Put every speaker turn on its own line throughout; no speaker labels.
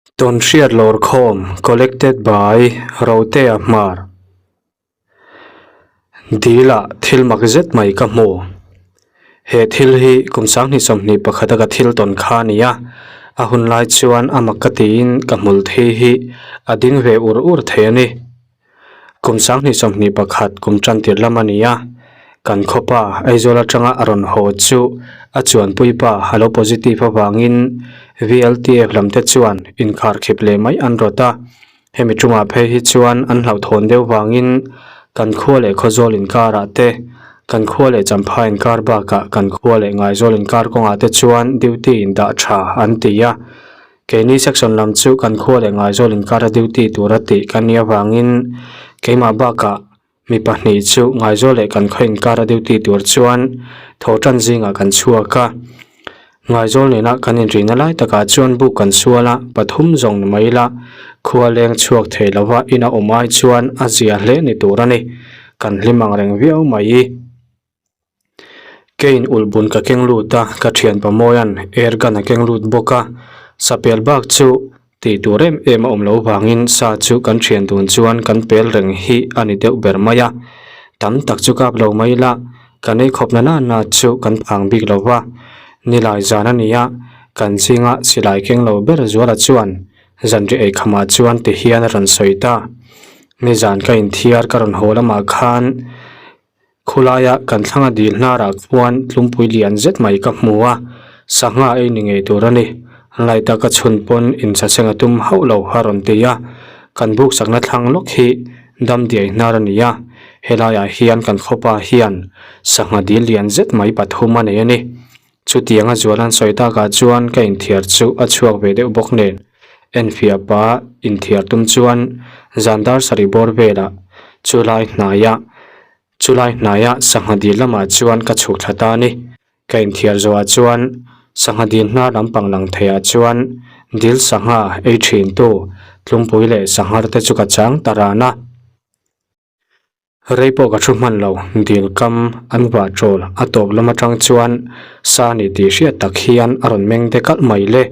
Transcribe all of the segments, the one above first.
Tawnhriat lawrkhawm Collected by Rotea Hmar Dil ah thil mak zet mai ka hmu. He thil hi kum sanghnih 21 a ka thil tawn kha a ni a, a hun lai chuan a mak ka tiin ka hmul thi hi a ding ve ur ur thei a ni. Kum 2021 kum tan tir lam a ni a, kan khawpa Aizawl atanga a rawn haw chu a chuanpui pa a lo positive avangin VLTF lam te chuan inkharkhip leh mai an rawt a, hemi tungah phei hi chuan an hlauhthawn deuh vangin kan khua leh Khawzawl inkarah te, kan khua leh Champhai inkar bakah kan khua leh Ngaizawl inkar kawngah te chuan duty indah tha an ti a. Keini section lam chu kan khua leh Ngaizawl inkara duty tura tih ka nia vangin keimah bakah mi pahnih chu Ngaizawl leh kan khaw inkara duty tur chuan tho tan zingah kan chhuak a. Ngaizawl nena kan inrihna lai takah chuan buk kan sual a, pathum zawng ni mai ila khua leng chhuak thei lova ina awm ai chuan a zia hle ni tur a ni. Kan hlim ang reng viau mai. Kein ulhbun ka keng lut a, ka thian Pamoia'n air gun a keng lut bawk a. Sapel bak chu tih tur em em a awm loh vangin sa chu kan thian dun chuan kan pel reng hi a ni deuh ber mai a. Tam tak chu kap lo mai ila, kan ei khawp na nana chu kan phang bik lo va. Nilai zan a ni a, kan zinga silai keng lo ber Zuala chuan zanriah ei khamah chuan ti hian a rawn sawi ta. Nizan ka inthiar ka rawn haw lamah khan Khulaia kan thlanga dil hnarah chuan tlumpui lian zet mai ka hmu a, sangha ei ni ngei tur a ni. Light a ka chhun pawn inchaseng a tum hauh lo a rawn ti a, kan buk sakna thlang lawk hi dam diai hnar a ni a, helaiah hian kan khawpa hian sangha dil lian zet mai pathum a nei a ni. Chutianga zual an sawi takah chuan ka inthiar chu a chhuak ve deuh bawk nen, enfiah pa inthiar tum chuan zan dar sarih bawr velah chulai hnaiah chulai hnaiah sangha dil lamah chuan ka chhuk thla ta a ni. Ka inthiar zawhah chuan sangha dil hnar lampang lang theiah chuan dil sangha ei thintu tlumpui leh sanghar te chu ka chang ta ran a. Rei pawh ka thu hman lo, dil kam an vah chawl a tawp lam atang chuan sa ni tih hriat tak hian a rawn meng de kalh mai le.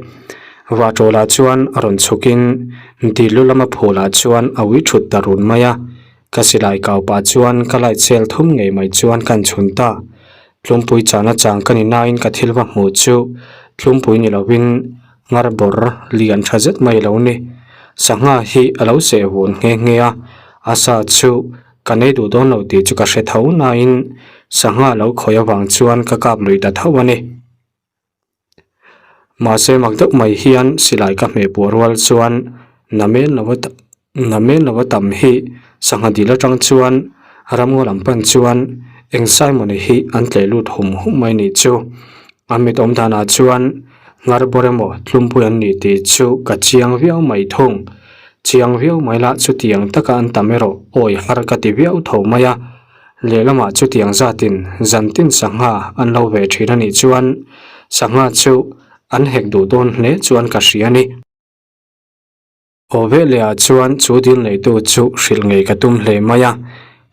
Vah chawlah chuan a rawn chhukin dil lu lama phulah chuan a ui thut ta run mai a. Ka silai kau pah chuan ka light cell thum ngei mai chuan ka inchhun ta. Tlumpui chana chang ka ni nain ka thil va hmuh chu tlumpui ni lovin ngar bawr lian tha zet mai lo ni. Sangha hi a lo seh vun nghe nghe a, a sa chu ka nei duh dawn lo tih chu ka hre tho nain sangha lo khawih avang chuan ka kap lui ta tho a ni. Mahse mak deuh mai hian silai ka hmeh puah rual chuan namen lova namen lova tam hi sangha dil atang chuan ramngaw lam pan chuan eng Simon-a hi an tleh lut hum hum mai nih chu. A mit awm danah chuan nghar bawr emaw tlumpui an ni tih chu ka chiang viau mai thung. Chiang viau mai lah chutiang taka an tam erawh awi har ka ti viau tho mai a. Lehlamah chutiang zatin zantin sangha an lo ve thin a nih chuan sangha chu an hek duh dawn hle chuan ka hria a ni. Aw velehah chuan chu dil neitu chu hrilh ngei ka tum hle mai a,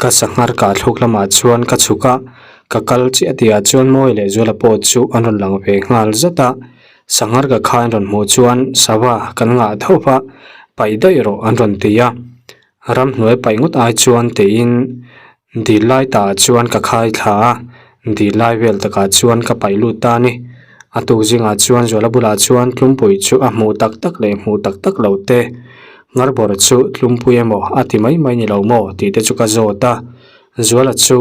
ka sanghar kah thluk lamah chuan ka chhuk a, ka kal chiah tihah chuan Mawi leh Zuala pawh chu an rawn lang ve nghal zat a, sanghar ka kha an rawn hmuh chuan sava kan ngah tho va, paih daih rawh an rawn ti a. Ramhnuai paih ngawt ai chuan tiin dil lai tah chuan ka khai thla a, dil lai vel takah chuan ka paih lut ta a ni. A tuk zingah chuan Zuala bulah chuan Tlumpui chu a hmuh tak tak leh hmuh tak tak lo te, Ngarbawr chu Tlumpui emaw a ti mai mai ni lo maw tih te chu ka zawt a, Zuala chu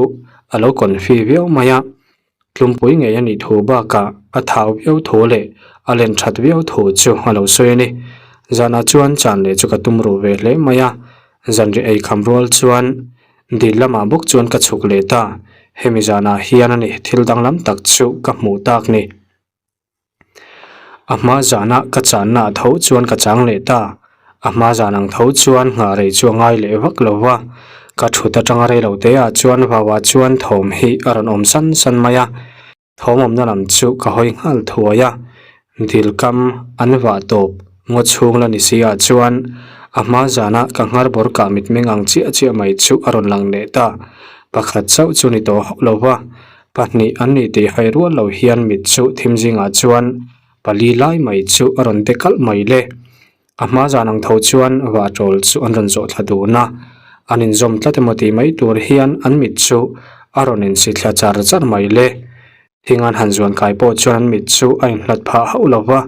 a lo confi viau mai a. Tlumpui ngei a nih thu bakah a thau viau thu leh a len that viau thu chu a lo sawi a ni. Zanah chuan chan leh chu ka tum ruh ve hle mai a, zanriah ei kham rual chuan dil lamah bawk chuan ka chhuk leh ta. Hemi zanah hian a ni thil danglam tak chu ka hmuh tak ni. A hma zana ka channa ah tho chuan ka chang leh ta. A hma zan ang tho chuan nghah rei chu a ngai leh vak lo va. Ka thut atanga rei lo te ah chuan vau ah chuan thawm hi a rawn awm san san mai a. Thawm awmna lam chu ka hawi nghal thuai a. Dil kam an vah tawp ngaw chhung la ni si ah chuan a hma zana ka nghar bawr kah mitmeng ang chiah chiah mai chu a rawn lang leh ta. Pakhat chauh chu ni tawh hauh lo va. Pahnih an ni tih hai rual lo hian mit chu thim zingah chuan pali lai mai chu a rawn de kalh mai le. A hma zan ang tho chuan vahṭawl chu an rawn zawh thla dun a, an inzawm tlat emaw tih mai tur hian an mit chu a rawn insi thla char char mai le. Thing an han zuan kai pawh chuan an mit chu a inhlat phah hauh lo va,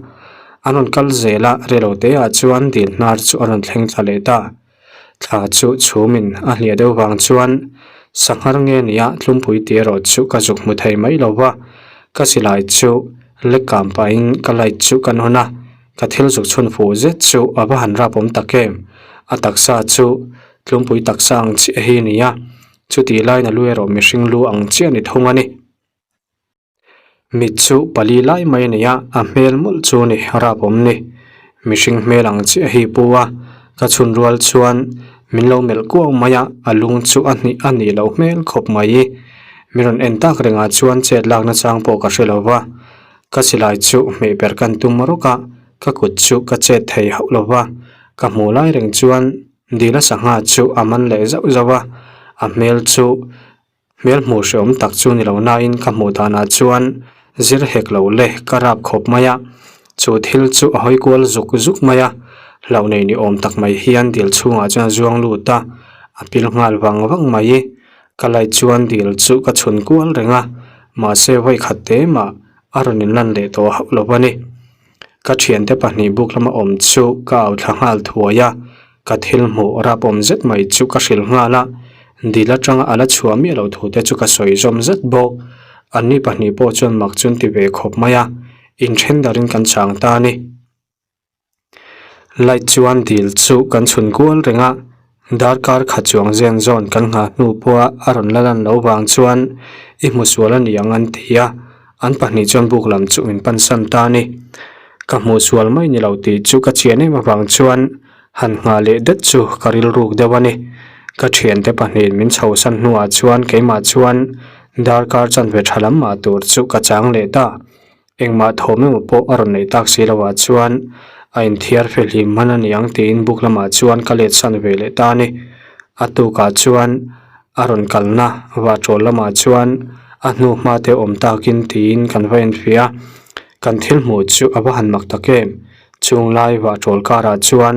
an rawn kal zel a, rilo teah chuan dil hnar chu a rawn thleng thla leh ta. Thla chu chhumin a hliah deuh vang chuan sanghar nge nia tlumpui tih erawh chu ka zuk hmu thei mai lo va, ka silai chu lek kam pahin ka light chu ka nawn a, ka thil zuk chhun fuh zet chu a va han rap awm tak em! A taksa chu tlumpui taksa ang chiah hi a ni a, chutih laiin a lu erawh mihring lu ang chiah a ni thung a ni. Mit chu pali lai mai a ni a, a hmel mawlh chu a ni, rap awm ni. Mihring hmel ang chiah hi pu a, ka chhun rual chuan min lo melh kuau mai a, a lung chu a hnih a nih loh hmel khawp mai. Min rawn en tak rengah chuan chet lakna chang pawh ka hre lo va, ka silai chu hmeh ber kan tum rawk a, ka kut chu ka chet thei hauh lo va, ka hmuh lai reng chuan Dila sangha chu a man leh zauh zauh a, a hmel chu Hmel hmuh hreawm tak chu ni lo nain ka hmuh danah chuan zir hek lo le ka rap khawp mai a, chu thil chu a hawi kual zuk zuk mai a, hlauh nei ni awm tak mai hian dil chhungah chuan a zuang lut a, a pil nghal vang vang mai. Ka light chuan dil chu ka chhun kual reng a, mahse vawi khat te mah a rawn inlan leh tawh hauh lo a ni. Ka thiante pahnih buk lama awm chu ka au thla nghal thuai a, Ka thil hmuh rap awm zet mai chu ka hrilh nghal a, dil atanga a la chhuah miah loh thu te chu ka sawi zawm zet bawk. Anni pahnih pawh chuan mak chu an ti ve khawp mai a, inthen darin kan chang ta a ni. Light chuan dil chu kan chhun kual reng a, darkar khat chuang zen zawn kan nghah hnu pawha a rawn la lan loh vang chuan i hmu sual a ni ang an ti a, an pahnih chuan buk lam chu min pansan ta a ni. Ka hmuh sual mai ni lo tih chu ka chian em avang chuan Han nghah leh det chu ka rilruk deuh a ni. Ka thiante pahnihin min chhosan hnuah chuan keimah chuan darkar chanve tha lam mah tur chu ka chang leh ta. Engmah thawm emaw pawh a rawn neih tak si loah chuan a inthiar fe hlim hman a ni ang tiin buk lamah chuan ka let san ve leh ta a ni. A tukah chuan a rawn kalna vahṭawl lamah chuan a hnu hma te awm takin tiin kan va enfiah a. Kan thil hmuh chu a va han mak tak em! Chung lai vahṭawl karah chuan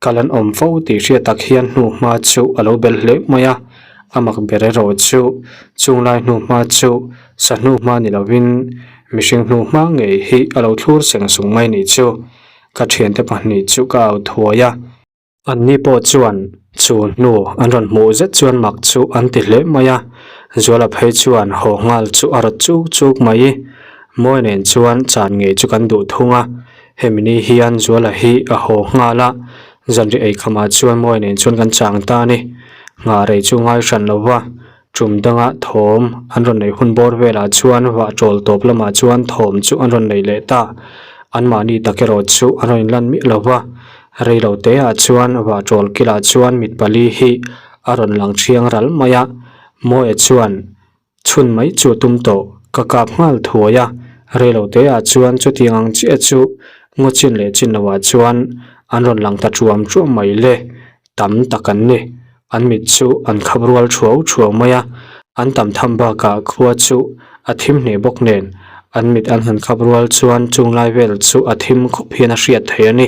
kal an awm fo tih hriat tak hian hnuhma chu a lo bel hle mai a, a mak ber erawh chu chung lai hnuhma chu sa hnuhma ni lovin mihring hnuhma ngei hi a lo thlur seng sung mai nih chu ka thiante pahnih chu ka au thuai a. Anni pawh chuan chu hnu an rawn hmuh zet chuan mak chu an ti hle mai a, Zuala phei chuan haw nghal chu a rawt chuk chuk mai. Mawi nen chuan chan ngei chu kan duh thung a, hemi ni hian Zuala hi a haw nghal a, zanriah ei khamah chuan Mawi nen chuan kan chang ta a ni. Nghah rei chu ngai hran lo va, tum danga thawm an rawn neih hun bawr velah chuan vah tawl tawp lamah chuan thawm chu an rawn nei leh ta. Anmahni tak erawh chu an rawn inlan miah lo va, rei lo te ah chuan vah tawl kilah chuan mit pali hi a rawn lang thiang ral mai a, Mawia chuan chhun mai chu a tum tawh, ka kap nghal thuai a, rei lo te ah chuan chutiang ang chiah chu ngaw chin leh chin loah chuan an rawn lang ta ṭuam ṭuam mai le. Tam tak an ni. An mit chu an khap rual thuau thuau mai a, an tam tham bakah khua chu a thim hneh bawk nen an mit an han khap rual chuan chung lai vel chu a thim khawp hian a hriat theih a ni.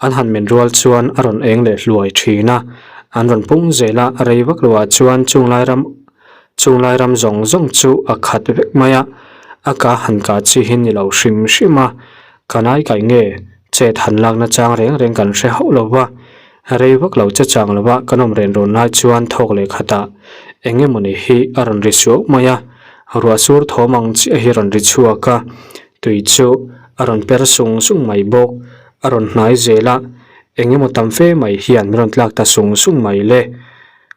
An han men rual chuan a rawn eng leh hluai thin a, an rawn pung zel a, rei vak loah chuan chung lai ram chung lai ram zawng zawng chu a khat vek mai a, a ka han kah chi hi ni lo hrim hrim a, ka nai kaih nge? Chet han lakna chang reng reng kan hre hauh lo va, rei vak lo che chang lova kan awm ren rawn lai chuan thawk leh khatah eng emawni hi a rawn ri suau mai a, ruah sur thawm ang chiah hi a rawn ri chhuak a, tui chu a rawn per sung sung mai bawk, a rawn hnai zel a, eng emaw tam fe mai hian min rawn tlak ta sung sung mai le.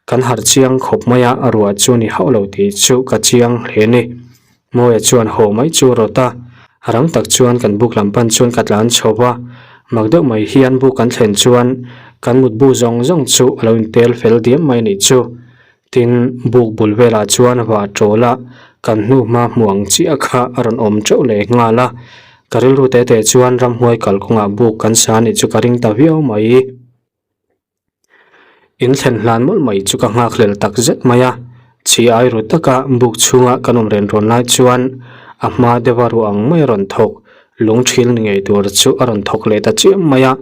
Kan harh chiang khawp mai a, ruah chu ni hauh lo tih chu ka chiang hle ni. Mawia chuan haw mai chu a rawt a, rang tak chuan kan buk lam pan chuan ka tlan chho va, mak deuh mai hian buk kan thlen chuan kan mutbu zawng zawng chu a lo intel fel diam mai anih chu. Tin, buk bul velah chuan vah tawl a, kan hnu hma hmuh ang chiah kha a rawn awm teuh leh nghal a, ka rilru te te chuan ramhuai kalkawngah buk kan sa anih chu ka ring ta viau mai. In thlen hlan mawlh mai chu ka nghak hlel tak zet mai a, chi ai ru taka buk chhunga kan awm ren rawn lai chuan a hma deuha ruah ang mai a rawn thawk, lung thil ni ngei tur chu a rawn thawk leh ta chiam mai a.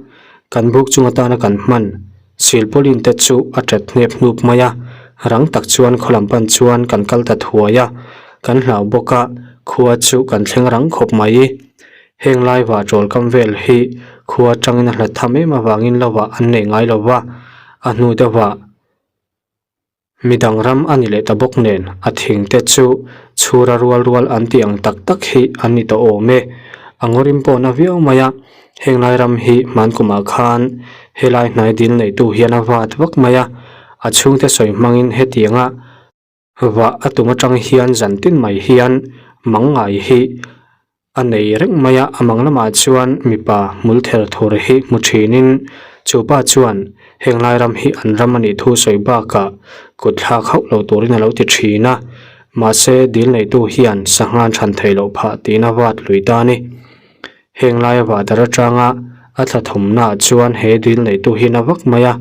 Kan buk chung atana kan hman silpawlin te chu a ṭet hnep hnup mai a, rang tak chuan khaw lam pan chuan kan kal ta thuai a, kan hlau bawk a, khua chu kan thleng rang khawp mai. Heng lai vah ṭawl kam vel hi khua aṭangin a hlat tham em avangin lovah an nei ngai lo va, a hnu deuhah Midang ram a ni leh ta bawk nen a thing te chu chhura rual rual an tih ang tak tak hi an ni tawh awm e. A ngawrim pawh na viau mai a, heng lai ram hi hman kumah khan helai hnai dil neitu hian a vat vak mai a, a chhungte sawi hmangin hetianga vah a tum atang hian zan tin mai hian mang ngai hi A nei reng mai a, a mang lamah chuan mipa hmul ther thur hi hmu thinin chu pa chuan heng lai ram hi an ram a nih thu sawi bakah kut thlak hauh lo turin a lo ti thin a, mahse dil neitu hian sangha an chhan theih loh phah tiin a vat lui ta a ni. Heng laia vahdar atanga a thla thawmnaah chuan he dil neitu hi na vak mai a,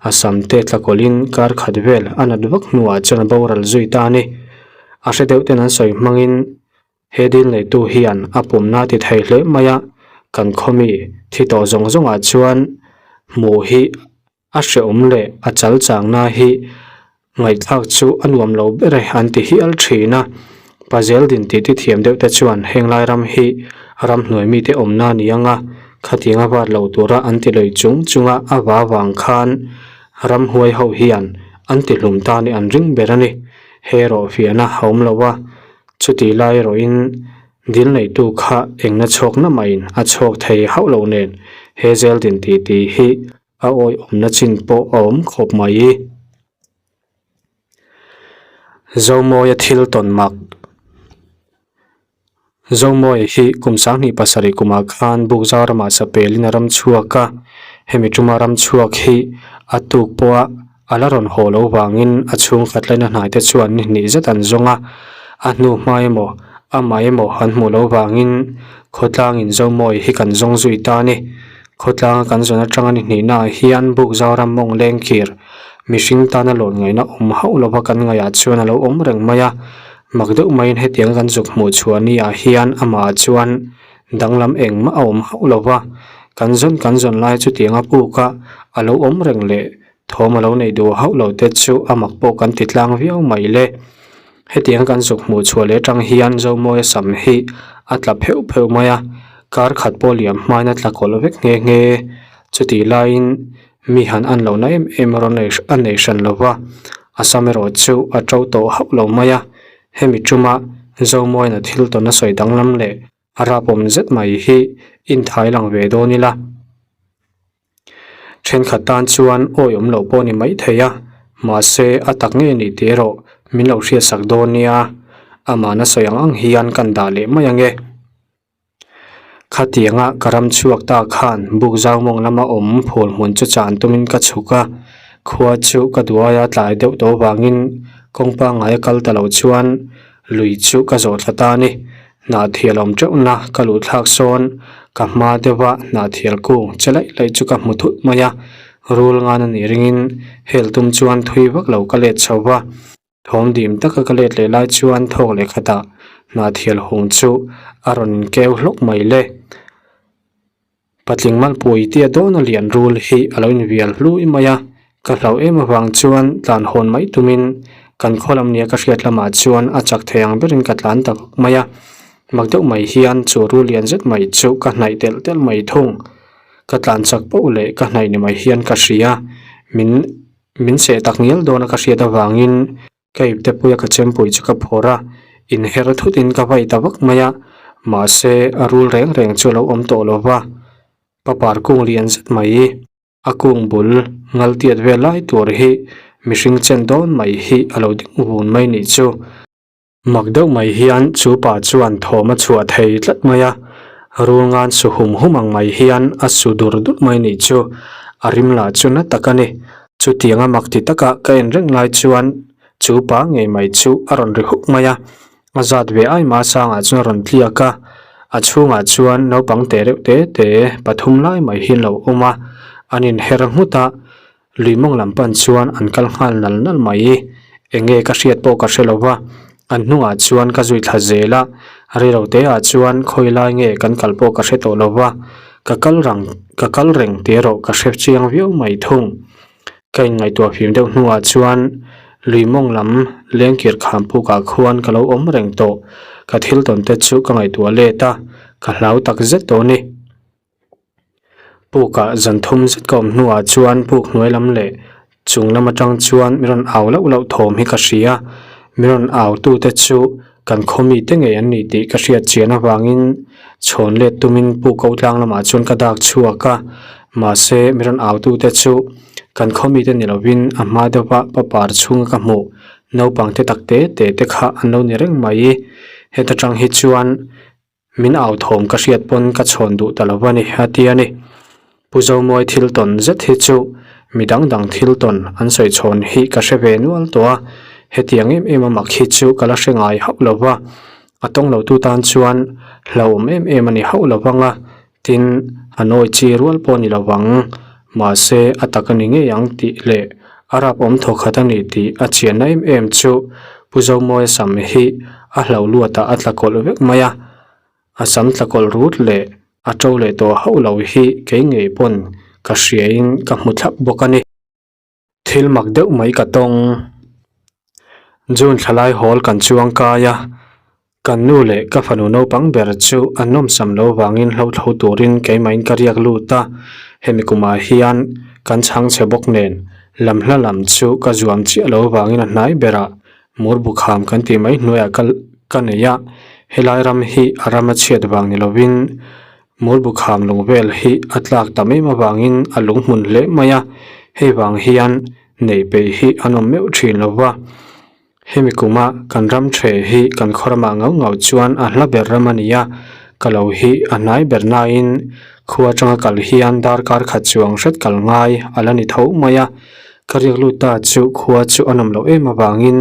a sam te tla kawlhin kar khat vel a nat vak hnuah chuan a boral zui ta a ni. A hre deuh ten an sawi hmangin He dil neitu hian a pumna ti thei hle mai a, kan khawmi thi tawh zawng zawngah chuan hmuh hi a hrehawm leh a chal changna hi ngaihthlak chu a nuam lo ber e an ti hial thin a. Pazel din tih ti thiam deuh te chuan heng lai ram hi ramhnuai mite awmna a ni ang a, khatiang a vat lo tura an ti lui chung chunga a va vang khan ramhuai ho hian an ti hlum ta nih an ring ber a ni. He rawhfiahna a awm lo a. Chutih lai erawhin dil neitu kha engna chhawkna mahin a chhawk thei hauh lo nen he zel din tih tih hi a awihawmna chin pawh a awm khawp mai. Zomawia thil tawn mak Zomawia hi kum 27 kumah khan Bukzau ramah sapelin a ram chhuak a, hemi tuma ram chhuak hi a tuk pawha A la rawn haw lo vangin a chhungkhat laina hnaite chuan ni hnih zet an zawng a, a hnu hma emaw, amah emaw an hmuh lo vangin khawtlangin Zomawi hi kan zawng zui ta a ni. Khawtlanga kan zawn atanga ni hnihnaah hian Bukzau ram mawng lengkir mihring tana lawn ngaihna awm hauh lova kan ngaihah chuan a lo awm reng mai a, mak deuh maiin hetianga kan zuk hmuh chhuah ni ah hian amah chuan danglam engmah a awm hauh lova, kan zawn kan zawn lai chutianga puk a a lo awm reng leh Thawm a lo neih duh hauh lo te chu a mak pawh kan ti tlang viau mai le. Hetiang kan zuk hmuh chhuah leh atang hian Zomawia sam hi a tla pheuh pheuh mai a, kar khat pawh liam hmain a tla kawlh vek nghe nghe. Chutih laiin mi han an lohna em em rawn a nei hran lo va, a sam erawh chu a to tawh hauh lo mai a. Hemi tuma Zomawiin a thil tawn a sawi danglam leh a rapawm zet mai hi inthai lang ve dawn ila. Thenkhat tan chuan awi awm loh pawh a ni mai thei a, mahse a tak ngei a ni tih erawh min lo hriatsak dawn nia, amahna sawi ang ang hian kan dah leh mai ang e. Khatianga ka ram chhuak ta khan buk zau mawng lama awm phul hmun chu chan tumin ka chhuk a, khua chu ka duaia tlai deuh tawh vangin kawng pangngai a kal ta lo chuan lui chu ka zawh thla ta a ni. Hnahthial awm teuhna ka luh thlak sawn ka hma deuha hnahthial kung che laih laih chu ka hmu thut mai a, rul ngan a nih ringin hel tum chuan thui vak lo ka let chho va, thawm dim taka ka let leh lai chuan thawk leh khatah hnahthial hung chu a rawn inkeu hlawk mai le. Patling malpui tia dawn a lian rul hi a lo invial hlui mai a, ka hlauh em avang chuan tlan hawn mai tumin kan khaw lam nia ka hriat lamah chuan a chak thei ang berin ka tlan ta vak mai a. Mak deuh mai hian chu rul lian zet mai chu ka hnaih telh telh mai thung. Ka tlan chak poh leh ka hnaih ni mai hian ka hria, min min seh tak ngial dawn a ka hriat avangin Ka ipte puia ka chempui chu ka phawrh a, inher thutin ka vai ta vak mai a, mahse a rul reng reng chu a lo awm tawh lo va, papar kung lian zet mai, a kung bul ngal tiat vel lai tur hi mihring chen dawn mai hi a lo ding vun mai nih chu. Mak deuh mai hian chu pa chuan thawm a chhuah thei tlat mai a, rul ngan su hum hum ang mai hian a su dur dur mai nih chu, a rim lah chu na tak a ni. Chutianga mak ti taka ka en reng lai chuan chu pa ngei mai chu a rawn ri huk mai a, a zat ve ai ma sangah chuan a rawn tliak a, a chhungah chuan naupang te reuh te te pathum lai mai hi an lo awm a, an inher nghut a, lui mawng lam pan chuan an kal nghal nal nal mai. Eng nge ka hriat pawh ka hre lo va, an hnungah chuan ka zui thla zel a, reilo te ah chuan khawi lai nge kan kal pawh ka hre tawh lo va. Ka kal rang, ka kal reng tih erawh ka hre chiang viau mai thung. Ka inngaihtuah fim deuh hnuah chuan lui mawng lam lengkir kham pukah khuan ka lo awm reng tawh. Ka thil tawn te chu ka ngaihtuah let a, ka hlau tak zet tawh a ni. Pukah zan thum zet ka awm hnuah chuan puk hnuai lam leh chung lam atang chuan mi rawn au lauh lauh thawm hi ka hria. Mi rawn au tute chu kan khaw mite ngei an ni tih ka hriat chian avangin chhawn let tumin puk ko tlang lamah chuan ka dak chhuak a. Mahse mi rawn au tute chu kan khaw mite ni lovin a hma deuha papar chhunga ka hmuh naupang te tak te te te kha an lo ni reng mai. Heta tang hi chuan Min au thawm ka hriat pawn ka chhawn duh ta lo a ni, a ti a ni. Pu Zomawi thil tawn zet hi chu mi dang dang thil tawn an sawi chhawn hi ka hre ve nual tawh a, hetiang em em a mak hi chu ka la hre ngai hauh lo va, a tawng lo tu tan chuan hlauhawm em em a ni hauh lo vang a, tin a nawi chi rual pawh a ni lo vang, mahse a tak a ni ngei ang tih leh a rap awm thaw khat a ni tih a chianna em em chu Pu Zomawi sam hi a hlo luatah a tla kawlh vek mai a, a sam tla kawlh rut leh a to leh tawh hauh lo hi kei ngei pawn ka hriain ka hmu thlap bawk a ni. Thil mak deuh mai ka tawng. June thlalai hawl kan chuang kai a, kan nu leh ka fanu naupang ber chu an nawmsam lo vangin hlothlo turin keimahin ka riak lut a, hemi kumah hian kan chhang chhe bawk nen lam hla lam chu ka zuam chiah lo vangin a hnai berah Mur bu kham kan tih mai hnuaiah ka ka nei a, helai ram hi a ram a chhiat vang ni lovin mur bu kham lung vel hi a tlak tam em avangin a lung hmun hle mai a, hei vang hian neih peih hi an awm meuh thin lo va. Hemi kuma kan ram the hi kan khaw ramah ngau ngau chuan a hla ber ram a ni a, ka lo hi a hnai ber nain khua atanga kal hian darkar khat chuang hret kal ngai a la ni tho mai a. Ka riak lut ta chu khua chu a nawm loh em avangin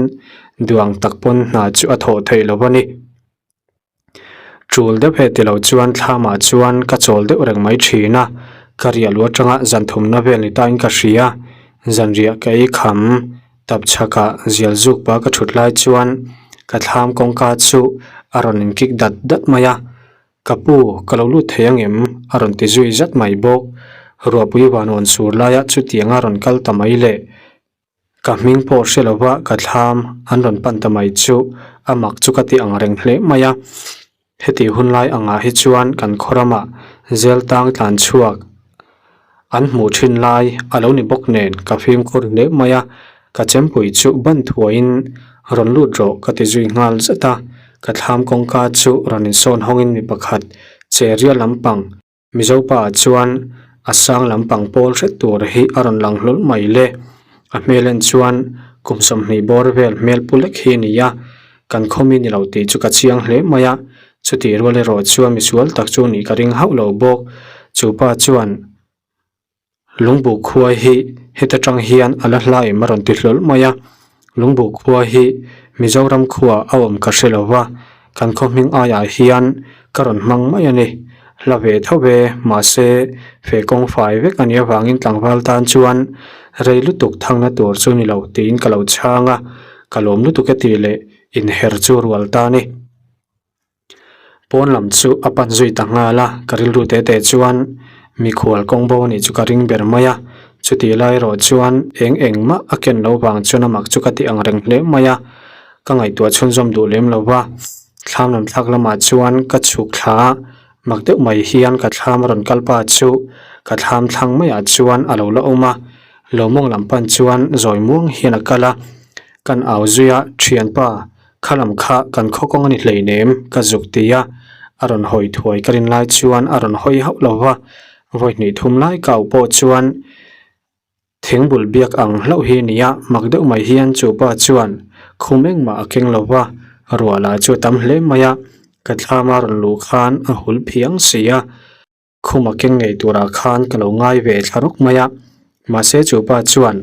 duang tak pawn hna chu a thawh theih lo a ni. Tul deuh he ti lo chuan thlamah chuan ka chawl deuh reng mai thin a, ka riah lu atanga zan thumna vel ni tain ka hria. Zanriah ka ei kham tap chhakah zial zuk pa ka thut lai chuan ka thlam kawngka chu a rawn inkik dat dat mai a. Ka pu, ka lo lut thei ang em? a rawn ti zui zat mai bawk. Ruahpui vanawn sur laia chutianga rawn kal ta mai leh ka hming pawh hre lova ka thlam an rawn pan ta mai chu a mak chu ka ti ang reng hle mai a. Heti hun lai angah hi chuan kan khaw ramah zel tang tlan chhuak an hmuh thin lai a lo ni bawk nen ka fimkhur hle mai a, ka chempui chu ban thuaiin rawn lut rawh ka ti zui nghal zet a, ka thlam kawngka chu rawn insawn hawngin mi pakhat che rial lampang Mizo pa ah chuan a sang lampang pawl hret tur hi a rawn lang hlawl mai le. A hmel en chuan kum 20 bawr vel hmel pu lek hi a ni a, kan khawmi ni lo tih chu ka chiang hle mai a, chutih rual erawh chuan misual tak chu nih ka ring hauh lo bawk. Chu pa chuan Lungbu khua hi heta tang hian a la hla em a rawn ti hlawl mai a, Lungbu khua hi Mizoram khua a awm ka hre lo va, kan khaw hming aiah hian ka rawn hmang mai a ni. Hla ve tho ve, mahse fe kawng fai vek a nih avangin tlangval tan chuan rei lutuk thangna tur chu ni lo tiin ka lo chhang a, ka lawm lutuk e tih leh inher chu rual ta a ni. Pawn lam chu a pan zui ta nghal a, ka rilru teh teh chuan mikhual kawng bo anih chu ka ring ber mai a, chutih lai erawh chuan eng eng mah a ken lo vang chuan a mak chu ka ti ang reng hle mai a, ka ngaihtuah chhunzawm duh lem lo va, thlam lam thlak lamah chuan ka chhuk thla a, mak deuh mai hian ka thlam a rawn kal pa chu ka thlam thlang maiah chuan a lo la awm a, lo mawng lam pan chuan zawi muang hian a kal a, kan au zui a, thianpa Kha lam kha kan khaw kawng a ni hleinem, ka zuk ti a, a rawn hawi thuai ka rin lai chuan a rawn hawi hauh lo va, vawi hnih thum lai kau pawh chuan thingbul biak ang hlauh hi nia, mak deuh mai hian chu pa chuan khum engmah a keng lo va, ruah lah chu a tam hle mai a, ka thlam a rawn luh khan a hul phiang si a. Khum a keng ngei turah khan ka lo ngai ve thla rawk mai a, mahse chu pa chuan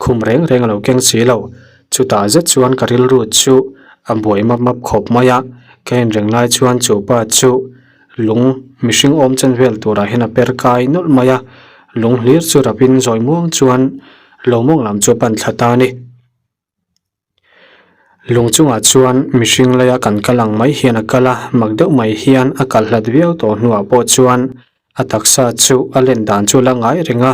khum reng reng a lo keng si lo. Chutah zet chuan ka rilru chu a buai map map khawp mai a, ka en reng lai chuan chu pa chu lung mihring awm chen vel turah hian a per kai nawlh mai a, lung hlir chu rapin zawi muang chuan lo mawng lam chu a pan thla ta a ni. Lung chungah chuan mihring laia kan kal ang mai hian a kal a, mak deuh mai hian a kal hlat viau tawh hnuah pawh chuan A taksa chu a len dan chu a la ngai reng a,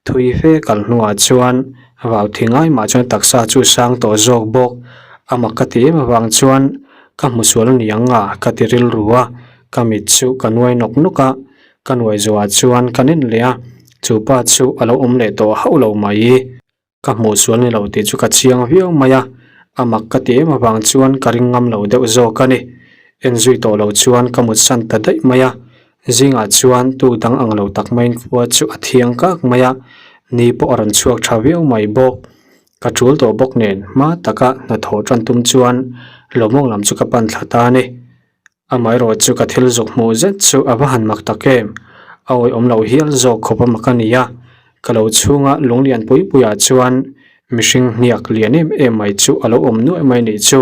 thui fe kal hnuah chuan vau thi ngai mah chuan taksa chu sang tawh zawk bawk. A mak ka ti em avang chuan ka hmu sual a ni ang a ka ti rilru a, ka mit chu ka nuai nawk nawk a, ka nuai zawhah chuan ka nen leh a, chu pa chu a lo awm leh tawh hauh lo mai. Ka hmuh sual ni lo tih chu ka chiang viau mai a, a mak ka ti em avang chuan ka ring ngam lo deuh zawk a ni. En zui tawh lo chuan ka mut san ta daih mai a, zingah chuan tu dang ang lo tak maiin khua chu a thiang kak mai a, ni pawh a rawn chhuak tha viau mai bawk. Ka tul tawh bawk nen hma taka hnathawh tan tum chuan lawmawng lam chu ka pan thla ta a ni. Amaherawh chu ka thil zuk hmuh zet chu a va han mak tak em? A awihawm loh hial zawk khawp a mak a ni a, ka lo chhunga lunglian pui puiah chuan mihring hniak lian em em mai chu a lo awm nuaih mai nih chu.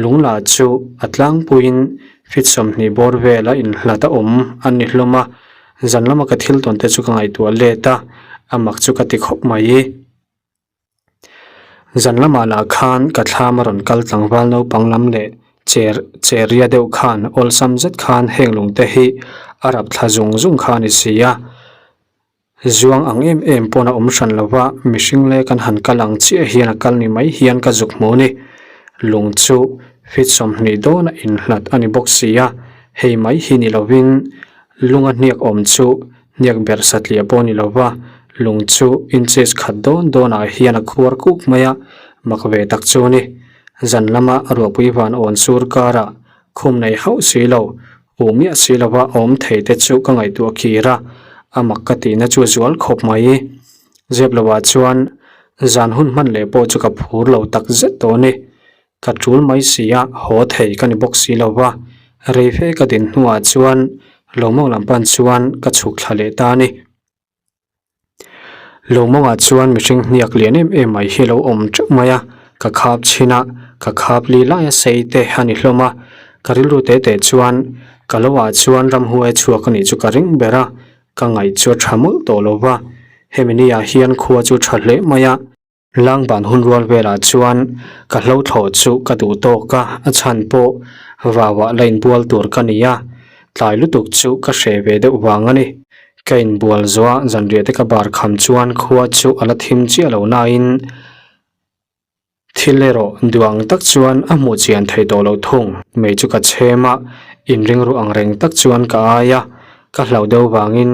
Lungla chu a tlangpuiin feet 20 bawr vela inhlat a awm a ni hlawm a, zan lama ka thil tawn te chu ka ngaihtuah let a, a mak chu ka ti khawp mai. Zan lamah lah khan ka thlam a rawn kal tlangval naupang lam leh cher cherria deuh khan awlsam zet khan heng lung te hi a rap thla zung zung kha a ni si a. Zuang ang em em pawn a awm hran lo va, mihring le kan han kal ang chiah hian a kal ni mai hian ka zuk hmu ni. Lung chu feet 20 dawn a inhlat a ni bawk si a, hei mai hi ni lovin lunga hniak awm chu Hniak ber satliah pawh ni lova, lung chu inches khat dawn dawnah hian a khuar kuk mai a, mak ve tak chu a ni. Zan lama ruahpui van awn sur karah khum nei hauh si lo, huh miah si lova awm thei te chu ka ngaihtuah kir a, a mak ka tihna chu a zual khawp mai. Zep lovah chuan zan hun hman leh pawh chu ka phur lo tak zet tawh a ni. Ka tul mai si a, haw thei ka ni bawk si lo va, rei fe ka din hnuah chuan Lawmawng lam pan chuan ka chhuk thla leh ta a ni. Lawmawngah chuan mihring hniak lian em em mai hi a lo awm teuh mai a, ka khap chhin a, ka khap li laia sei te a ni hlawm a, ka rilru te te chuan ka lo ah chuan ramhuai chhuak a nih chu ka ring ber a, ka ngaih chu a tha mawlh tawh lo va, hemi ni ah hian khua chu tha hle mai a. Langban hun rual velah chuan ka hlo thlawh chu ka duh tawk a, a chhan pawh vauah la inbual tur ka ni a, tlai lutuk chu ka hreh ve deuh vang a ni. Ka inbual zuah zanriah te ka bar kham chuan khua chu a la thim chiah lo nain thil erawh duang tak chuan a hmuh chian thei tawh loh thung. Mei chu ka chhem a, inring ru ang reng tak chuan ka ai a, ka hlauh deuh vangin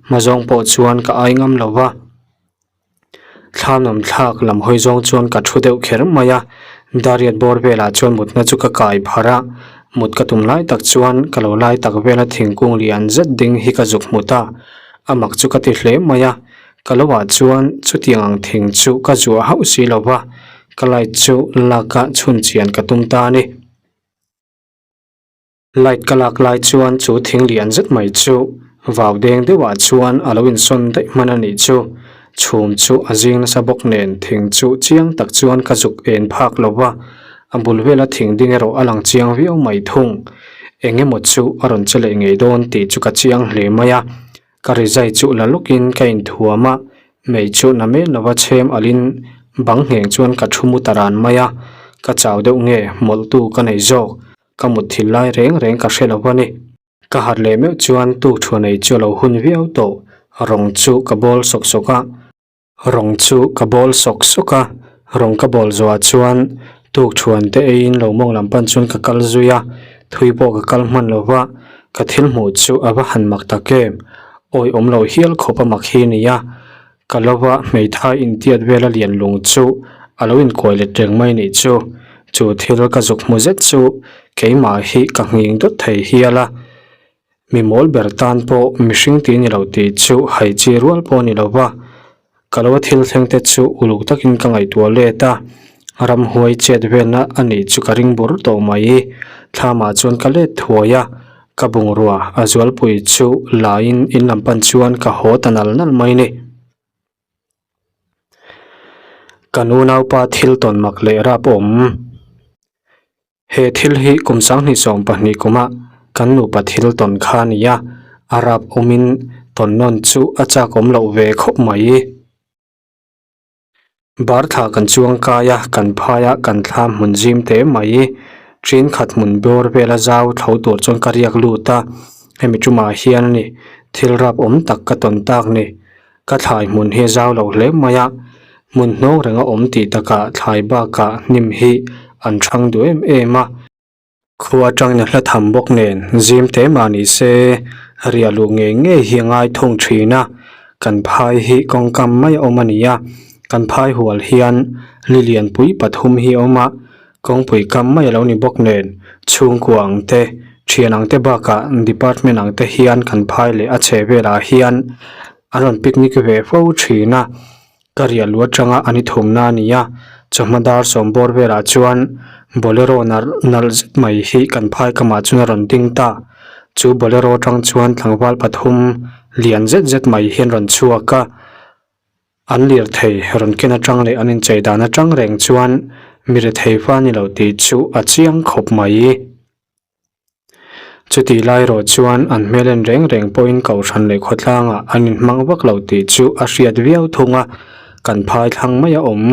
hma zawng pawh chuan ka ai ngam lo va. Thla nawm thlak lam hawi zawng chuan ka thu deuh kher mai a, Dariat bawr velah chuan mutna chu ka kai pharh a, mut ka tum lai tak chuan ka lo lai tak vela thingkung lian zet ding hi ka zuk hmu ta, a mak chu ka ti hle mai a, ka lo ah chuan chutiang ang thing chu ka zuah hauh si lo va, ka light chu lak a chhun chian ka tum ta a ni. Light ka lak lai chuan chu thing lian zet mai chu vau deng deuhah chuan a lo insawn daih hman a nih chu. Chhum chu a zing nasa bawk nen thing chu chiang tak chuan ka zuk en phak lo va, a bul vela thing ding erawh a lang chiang viau mai thung. Eng emaw chu a rawn che leh ngei dawn tih chu ka chiang hle mai a. Ka rizai chu la lawkin ka inthuam a, mei chu na men lova chhem alhin bang ngheng chuan ka thu mu ta ran mai a, ka chau deuh nge mawlhtu ka nei zawk. Ka mut thil lai reng reng ka hre lo a ni. Ka harh leh meuh chuan tuk thuah nei chu a lo hun viau tawh. Rawng chu ka bawl sawk sawk a. Rawng chu ka bawl sawk sawk a. Rawng ka bawl zawhah chuan tuk thuan te eiin lo mawng lam pan chuan ka kal zui a. Thui pawh ka kal hman lo va, ka thil hmuh chu a va han mak tak em. Awi awm lo hial khawp a mak hi a ni a. Ka lova hmeithai intiat vela lian lung chu a lo inkuai let reng mai nih chu. Chu thil ka zuk hmu zet chu keimah hi ka nghing dawt thei hial a. Mi mawl ber tan pawh mihring ti ni lo tih chu hai chi rual pawh a ni lo va. Ka lova thil thleng te chu uluk takin ka ngaihtuah let a, ramhuai chet velna a nih chu ka ring bur tawh mai. Thlamah chuan ka let thuai a. Ka bungrua a zualpui chu laiin in lam pan chuan ka haw ta nal nal mai ni. Ka nunaupa thil tawn mak leh rap awm. He thil hi kum 2020 kuma kan nupa thil tawn kha a ni a, a rap awmin tawn nawn chu a chak awm loh ve khawp mai. Bar thla kan chuang kai a, kan phai a, kan thla hmun zim teh mai. Ṭin khat hmun bawr vela zau tho tur chuan ka riak lut a, hemi ṭumah hian a ni. Thil rap awm tak ka tawn tak ni. Ka thlai hmun hi a zau lo hle mai a, hmun hnawng reng a awm tih takah thlai bakah hnim hi an thang duh em em a. Khua atangin a hla tham bawk nen zim te mah ni se riah luh ngei ngei hi a ngai thung thin a, kan phai hi kawngkam mai a awm a ni a, kan phai hual hian li lianpui pathum hi a awm a, kawngpui kam mai a lo ni bawk nen chhungkua ang te, thian ang te bakah department ang te hian kan phai leh a chheh velah hian an rawn picnic ve fo thin a. Ka riah lu atanga an i thumna a ni a, chawhma dar sawm bawr velah chuan bolero nalh nalh zet mai hi kan phai kamah chuan a rawn ding ta. Chu bolero atang chuan tlangval pathum lian zet zet mai hi an rawn chhuak a, an lirthei rawn ken atang leh an inchei dan atang reng chuan mi rethei fa a ni lo tih chu a chiang khawp mai. Chutih lai erawh chuan an hmel en reng reng pawhin kohhran leh khawtlangah an inhmang vak lo tih chu a hriat viau thung a, kan phai thlang mai a awm.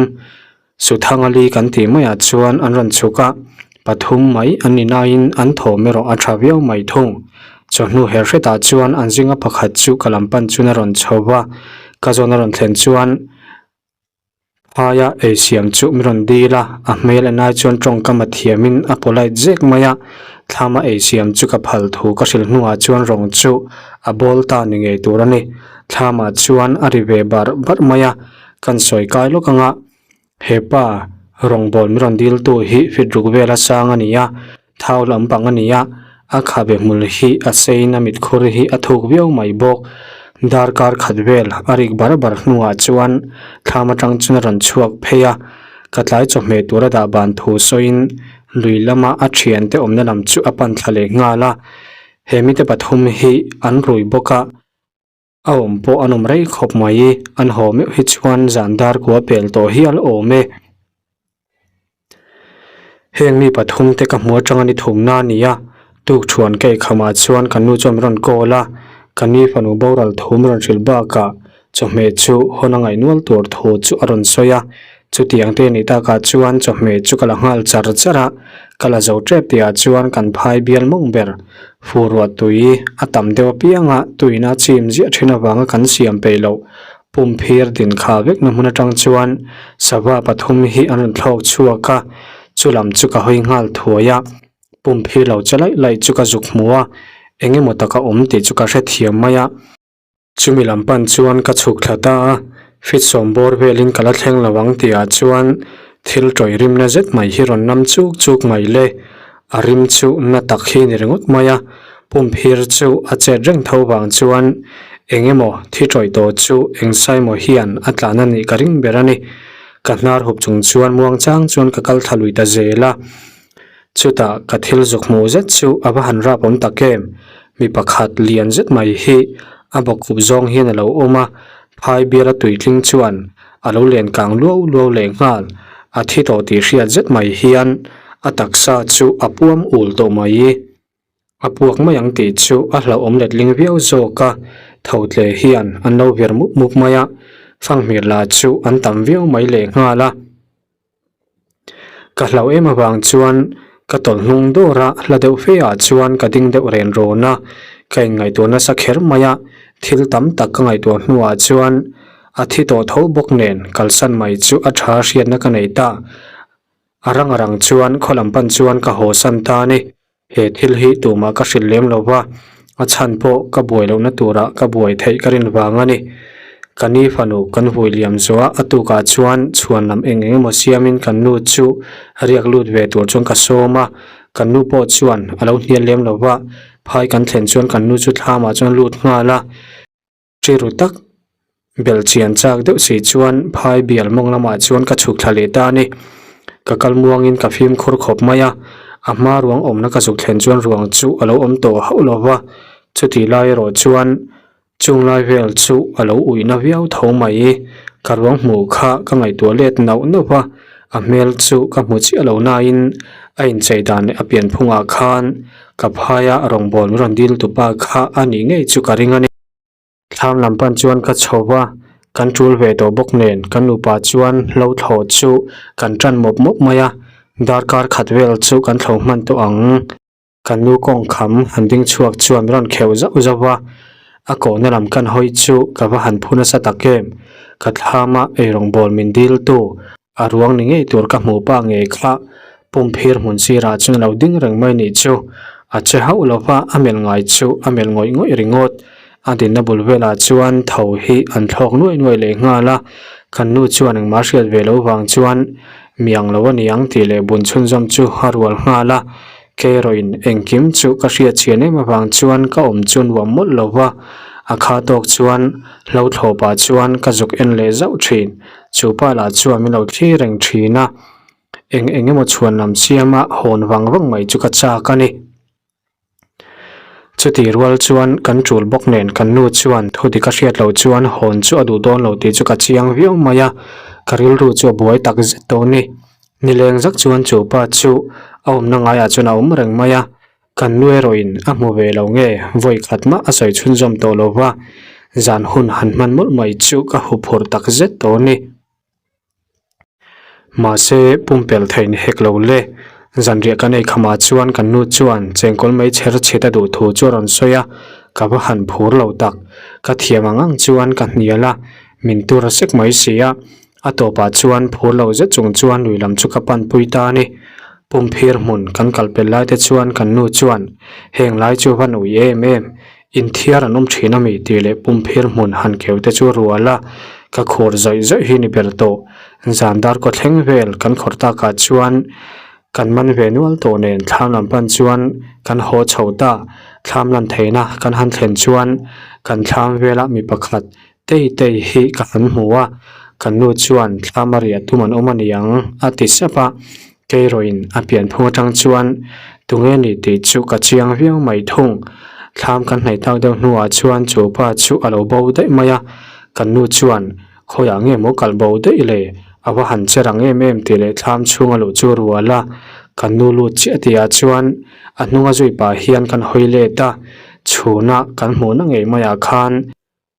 Suthangali kan tih maiah chuan an rawn chhuk a, pathum mai an ni nain an thawm erawh a tha viau mai thung. Chawhnu her hretah chuan an zinga pakhat chu ka lam pan chuan a rawn chho va, ka zawn a rawn thlen chuan, Phaia ei siam chu min rawn dil a, a hmel en ai chuan tawngkam a thiamin a polite zek mai a, thlama ei siam chu ka phal thu ka hrilh hnuah chuan rawng chu a bawl ta ni ngei tur a ni. Thlamah chuan a ri ve barh barh mai a, kan sawi kai lawk ang a, hepa rawngbawl min rawn dil tu hi fit ruk vela sang a ni a, Thau lampang a ni a, a khabe hmul hi a seiin a mitkhur hi a thuk viau mai bawk. Darkar khat vel a rik bar bar hnuah chuan thlam atang chuan a rawn chhuak phei a, ka tlai chawhmeh tura dah ban thu sawiin lui lama a thiante awmna lam chu a pan thla leh nghal a. He mite pathum hi an rui bawk a. A awm pawh an awm rei khawp mai i, an haw meuh hi chuan zan dar kua pel tawh hial awm e. Heng mi pathum te ka hmu atanga ni thumna a ni a, tuk thuan ka eikhamah chuan ka nu chuan min rawn call a, ka ni fanu boral thu min rawn hrilh bakah chawhmeh chu hawn a ngaih nual tur thu chu a rawn sawi a, chutiang te nih takah chuan chawhmeh chu ka la nghal char char a, ka la zo tep tihah chuan kan phai bial mawng ber. Fu ruah tui a tam deuh apianga tuina chim ziah thin avanga kan siam peih loh pum phir din kha vekna hmun atang chuan sava pathum hi an rawn thlawk chhuak a, chu lam chu ka hawi nghal thuai a, pum phir lo che laih laih chu ka zuk hmu a, eng emaw taka awm tih chu ka hrethiam mai a. Chumi lam pan chuan ka chhuk thla ta a, fit sawm bawr velin ka la thleng lo ang tihah chuan thil tawih rimna zet mai hi rawn nam chuk chuk mai le. A rim chu na tak hi ni ringawt mai a, pumphir chu a chet reng tho vang chuan eng emaw thi tawih tawh chu eng Saimo hian a tlan a nih ka ring ber a ni. Ka hnar hup chung chuan muangchang chuan ka kal thla lui ta zel a. Chutah ka thil zuk hmuh zet chu a va han rap awm tak em? Mi pakhat lian zet mai hi a bawkhup zawng hian a lo awm a, phai biala tuitling chuan a lo len kang luau luau leh nghal. A thi tawh tih hriat zet mai hian a taksa chu a puam ul tawh mai. A puak mai ang tih chu a hlauhawm letling viau zawk a, tho tle hian an lo vir mup mup mai a, fanghmir lah chu an tam viau mai leh nghal a. Ka hlauh em avang chuan ka tawlh hnung dawr a, hla deuh fe ah chuan ka ding deuh ren rawn a, ka inngaihtuah nasa kher mai a, thil tam tak ka ngaihtuah hnuah chuan a thi tawh tho bawk nen kalsan mai chu a tha hriatna ka nei ta. A rang a rang chuan khaw lam pan chuan ka haw san ta a ni. He thil hi tumah ka hrilh lem lo va, a chhan pawh ka buai lohna turah ka buai theih ka rin vang a ni. Ka ni fanu kan vui liam zawh a, a tukah chuan chhuan lam eng eng emaw siamin kan nu chu riak lut ve tur chuan ka sawm a, kan nu pawh chuan a lo hnial lem lo va, phai kan thlen chuan kan nu chu thlamah chuan lut nghal a. Chiru tak belh chian chak deuh si chuan phai bial mawng lamah chuan ka chhuk thla leh ta a ni. Ka kal muangin ka fimkhur khawp mai a, a hma ruang awmna ka zuk thlen chuan ruang chu a lo awm tawh hauh lo va, chutih lai erawh chuan chung lai vel chu a lo uihna viau tho mai. Ka ruang hmuh kha ka ngaihtuah let nauh nauh va, a hmel chu ka hmu chiah lo nain a inchei dan leh a pianphungah khan ka phaia rawngbâwl min rawn dil tupa kha a nih ngei chu ka ring a ni. Thlam lam pan chuan ka chho va, kan ṭul ve tawh bawk nen kan nupa chuan hlo thlawh chu kan ṭan mawp mawp mai a, darkar khat vel chu kan thlo hman tawh ang. Kan nu kawng kham han ding chhuak chuan min rawn kheuh zauh zauh va. A kohna lam kan hawi chu ka va han phu nasa tak em? Ka thlama eirawngbawl min dil tu, a ruang ni ngei tur ka hmuh pa ngei kha pumphir hmun sirah chuan a lo ding reng mai nih chu. A che hauh lo va, a melh ngai chu a melh ngawih ngawih ringawt. A dinna bul velah chuan tho hi an thlawk nuai nuai leh nghal a, kan nu chuan engmah hriat ve lo vang chuan miang lo a ni ang tih leh bun chhunzawm chu a rual nghal a. Keirawhin engkim chu ka hriat chhian em avang chuan ka awm chu nuam mawlh lo va, a kha tawk chuan hlo thlawpah chuan ka zuk en leh zauh thin. Chu pa lah chuan min lo thlir reng thin a, eng eng emaw chhuan lam siama hawn vang vang mai chu ka chak a ni. Chutih rual chuan kan tul bawk nen kan nu chuan thu dik a hriat loh chuan hawn chu a duh dawn lo tih chu ka chiang viau mai a, ka rilru chu a buai tak zet tawh a ni. Nileng zak chuan chu pa chu a awmna ngaiah chuan a awm reng mai a, kan nu erawhin a hmu ve lo nge vawi khat mah a sawi chhunzawm tawh lo va, zan hun han hman mawlh mai chu ka huphurh tak zet tawh a ni. Mahse, pumpelh theih ni hek lo le. Zanriah kan ei khamah chuan kan nu chuan chengkawl mai chher chhit a duh thu chu a rawn sawi a, ka va han phur lo tak. Ka thiam ang ang chuan ka hnial a, min tur a sek mai si a. A tawpah chuan phur lo zet chung chuan lui lam chu ka pan pui ta a ni. Pumphir hmun kan kal pel lai te chuan kan nu chuan, Heng lai chu va nui em em, Inthiar an awm thin a mi tih leh pumphir hmun han keu te chu rual a, ka khur zawih zawih hi ni ber tawh. Zan dar kaw thleng vel kan khawr takah chuan kan man ve nual tawh nen thlam lam pan chuan kan haw chho ta. Thlam lan theihna kan han thlen chuan kan thlam vela mi pakhat tei tei hi ka han hmu a, kan nu chuan thlam a riah tum an awm a niang a ti sep a. Keirawhin a pianphung atang chuan tunge ni tih chu ka chiang viau mai thung. Thlam kan hnaih tak deuh hnuah chuan chu pa chu a lo bo daih mai a, kan nu chuan khawiah nge maw kalh bo daih le, a va han che rang em em tih leh thlam chhunga luh chu rual a, kan nu lut chiah tihah chuan a hnunga zui pah hian kan hawi let a, chhuna kan hmuhna ngei maiah khan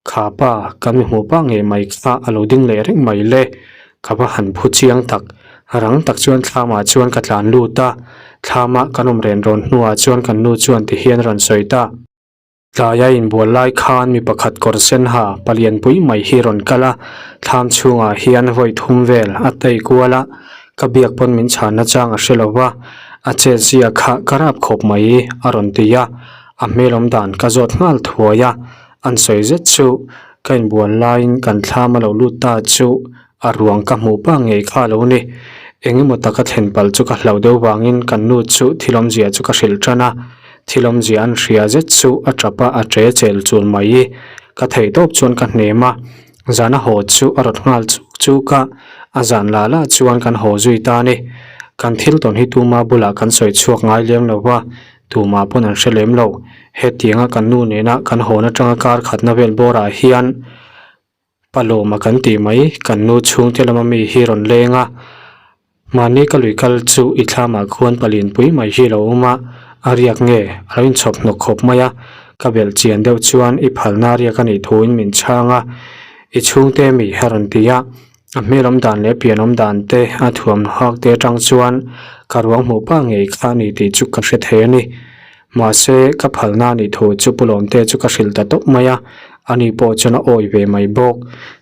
Kha pa, kan mi hmuh pa ngei mai kha a lo ding leh reng mai le. Ka va han phu chiang tak. Rang tak chuan thlamah chuan ka tlan lut a, thlama kan awm ren rawn hnuah chuan kan nu chuan ti hian rawn sawi ta. Tlaia inbual lai khan mi pakhat kawr sen ha palianpui mai hi rawn kal a, thlam chhungah hian vawi thum vel a tei kual a, ka biak pawn min chhanna chang a hre lo va, a chet zia kha ka rap khawp mai a rawn ti a, a hmel awm dan ka zawt nghal thuai a. An sawi zet chu ka inbual laiin kan thlam a lo lut ta chu a ruang ka hmuh pa ngei kha a lo ni. Eng emaw taka thlen palh chu ka hlauh deuh vangin kan nu chu thil awmzia chu ka hrilh tan a, thil awmzia an hria zet chu a tap a a ṭe chel chul mai. Ka theih tawp chuan ka hnem a, zan a haw chu a rawt nghal chuk chuk a, a zan lah lah chuan kan haw zui ta a ni. Kan thil tawn hi tuma bulah kan sawi chhuak ngai lem lo va, Tumah pawn an hre lem lo. Hetianga kan nu nena kan hawn atanga kar khatna vel bawrah hian Palawma kan tih mai, kan nu chhungte lama mi hi rawn leng a. Mahni ka lui kal chu i thlamah khuan palinpui mai hi lo awm a, a riak nge a lo inchhawp hnawk khawp mai a. Ka belh chian deuh chuan i phalna riak a nih thuin min chhang a, i chhungte mi a rawn ti a. A hmel awm dan leh pian awm dan te a thuam hak te atang chuan ka ruang hmuh pa ngei kha a ni tih chu ka hre thei a ni. Mahse, ka phalna a nih thu chu Pu Lawmte chu ka hrilh ta tawp mai a, ani pawh chuan a awi ve mai bawk.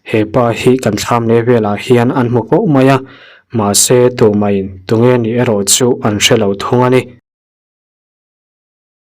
He pa hi kan thlam leh velah hian an hmu fo mai a, mahse tumah in tunge nih erawh chu an hre lo thung a ni.